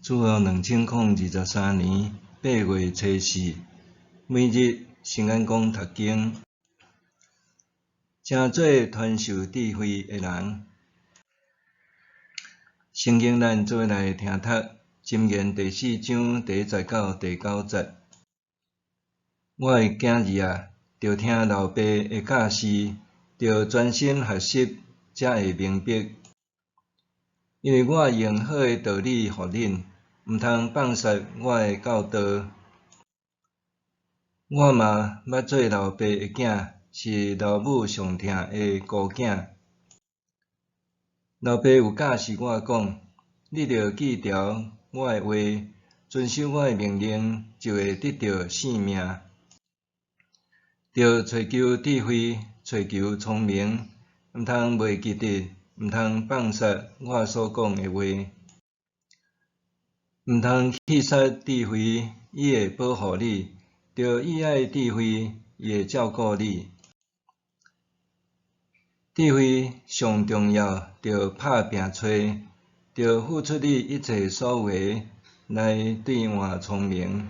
主後2023年8月初四，每日聖言講讀經，成做傳授智慧的人。聖經咱做伙來聽讀《箴言》第四章第一節到第九節。我的囝兒啊，著聽老爸的教示，著專心學習，才會明白。因為我用好的道理予恁，毋通放殺我的教導。我嘛捌做老爸的囝，是老母上疼的孤囝。老爸有教示我講：你著記牢我的話，遵守我的命令，就會得著性命。著揣求智慧，揣求聰明，毋通袂記得，毋通放殺我所講的話。毋通棄殺智慧，伊會保護你；著喜愛智慧，伊會照顧你。智慧上重要，著拍拚揣，著付出你一切所有的來兌換聰明。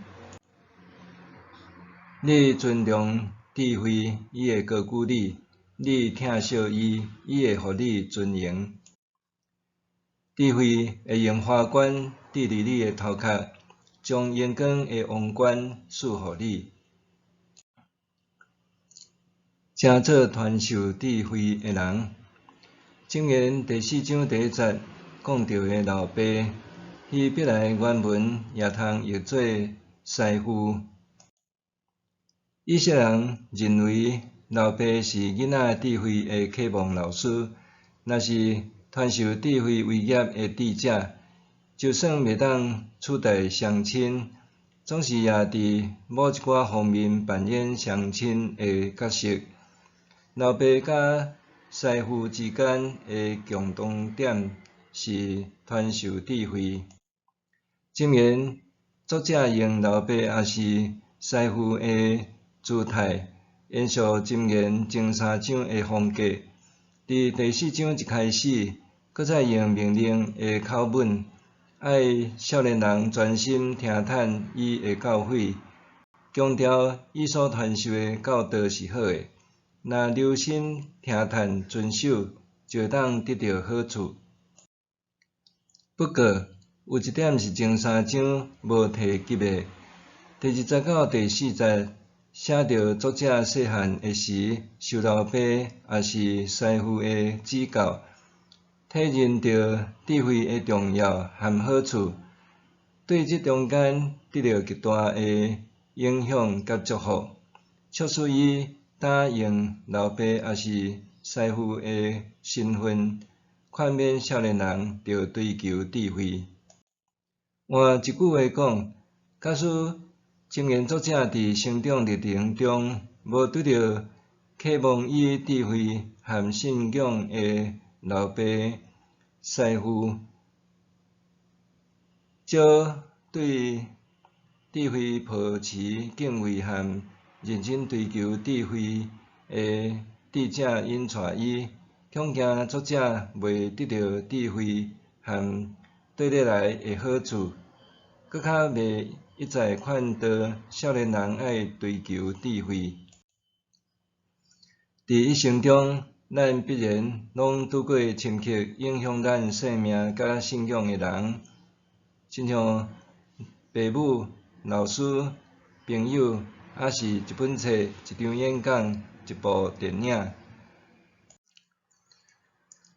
你尊重智慧，伊會高舉你；你疼惜伊，伊會予你尊榮。智慧會用花冠戴佇你的頭殼，將榮光的王冠賜予你。成做傳授智慧的人。箴言第四章第一節講著的老爸，希伯來原文也通譯做師傅。以色列人認為老爸是囡仔智慧的啟蒙老師，若是傳授智慧為業的智者，就算袂當取代雙親，總是也佇某一寡方面扮演雙親的角色。老爸佮師傅之間的共同點是傳授智慧。箴言作者用老爸抑是師傅的姿態，延續箴言前三章的風格。佇第四章一開始，閣再用命令的口吻，愛少年人專心聽聽伊的教誨，強調伊所傳授的教導是好的。若留心聽聽遵守，就會當得著好處。不過，有一點是前三章無提及的。第二節到第四節寫著作者細漢的時，受老爸抑是師傅的指教，體認著智慧的重要和好處，對這中間得著極大的影響佮祝福，促使伊答應老爸抑是師傅的身份，勸勉少年人著追求智慧。換一句話講，假使箴言作者佇成長歷程中無拄著啟蒙伊智慧和信仰的老爸師傅，少對智慧抱持敬畏和認真追求智慧的智者引帶伊，恐驚作者袂得著智慧和綴得來的好處，閣較袂一再勸導少年人愛追求智慧。佇一生中，咱必然攏拄過深刻影響咱生命佮信仰的人，親像爸母、老師、朋友，抑是一本冊、一場演講、一部電影。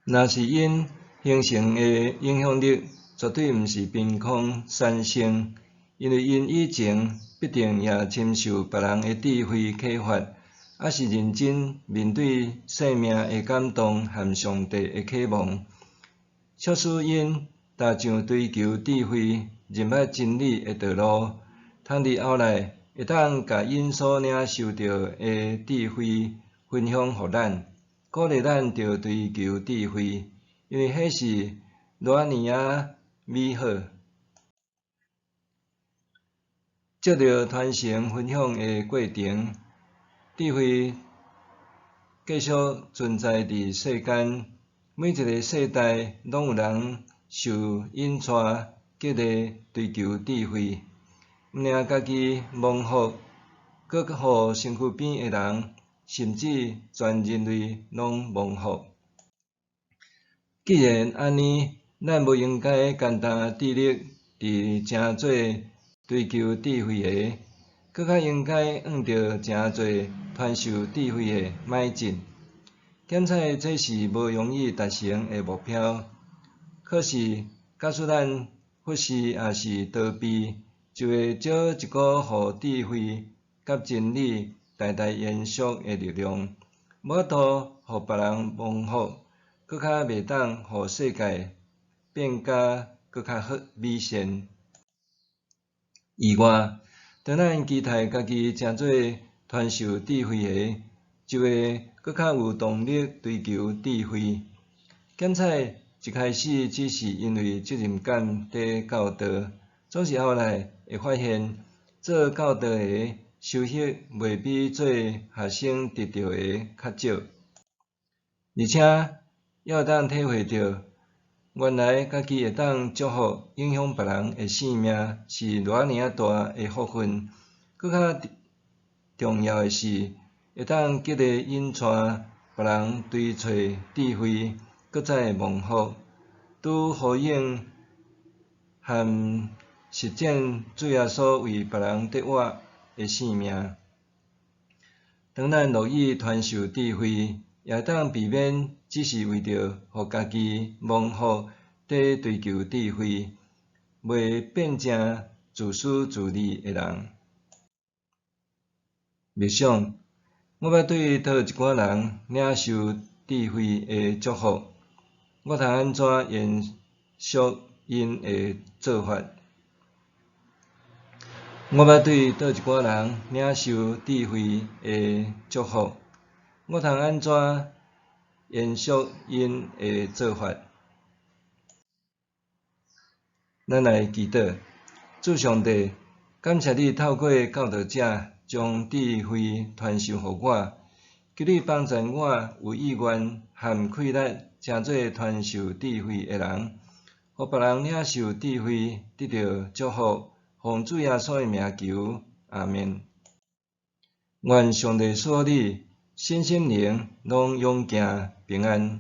若是𪜶形成的影響力，絕對毋是憑空產生，因為𪜶以前必定也深受別人的智慧啟發，抑是認真面對生命的感動和上帝的啟蒙，促使𪜶踏上追求智慧、認捌真理的道路，通佇後來會當共𪜶所領受著的智慧分享予咱，鼓勵咱著追求智慧，因為彼是偌爾仔美好。藉著傳承分享的過程，智慧繼續存在佇世間，每一个世代攏有人受引帶激勵追求智慧，毋爾家己蒙福，閣予身軀邊的人，甚至全人類攏蒙福。既然按呢，咱無應該干焦致力佇成做追求智慧的，閣較應該向著成做傳授智慧的邁進。檢採這是無容易達成的目標，可是假使咱忽視抑是逃避，就會少一股予智慧佮真理代代延續的力量，無法度予別人蒙福，閣較袂當予世界變甲閣較好美善。以外，當咱期待家己成做傳授智慧的，就會閣較有動力追求智慧。檢採一開始只是因為責任感佇教導，總是後來會發現，做教導的收穫袂比做學生得著的較少，而且猶會當體會著，原來家己會當祝福影響別人的性命是偌爾仔大的福分。閣較重要的是，會當激勵引帶別人追揣智慧，閣再蒙福，拄呼應和實踐主耶穌為別人得活的性命。當咱樂意傳授智慧，也會當避免只是為著予家己蒙福佇追求智慧，袂變成自私自利的人。默想，我欲對佗一寡人領受智慧的祝福，我通按怎延續𪜶的做法？我欲對佗一寡人領受智慧的祝福，我通按怎延續𪜶的做法？咱來祈禱，主上帝，感謝你透過教導者將智慧傳授予我，求你幫助我有意願和氣力，成做傳授智慧的人，予別人領受智慧，得著祝福。奉主耶穌的名求，阿們。願上帝賜予你，身心靈攏勇健平安。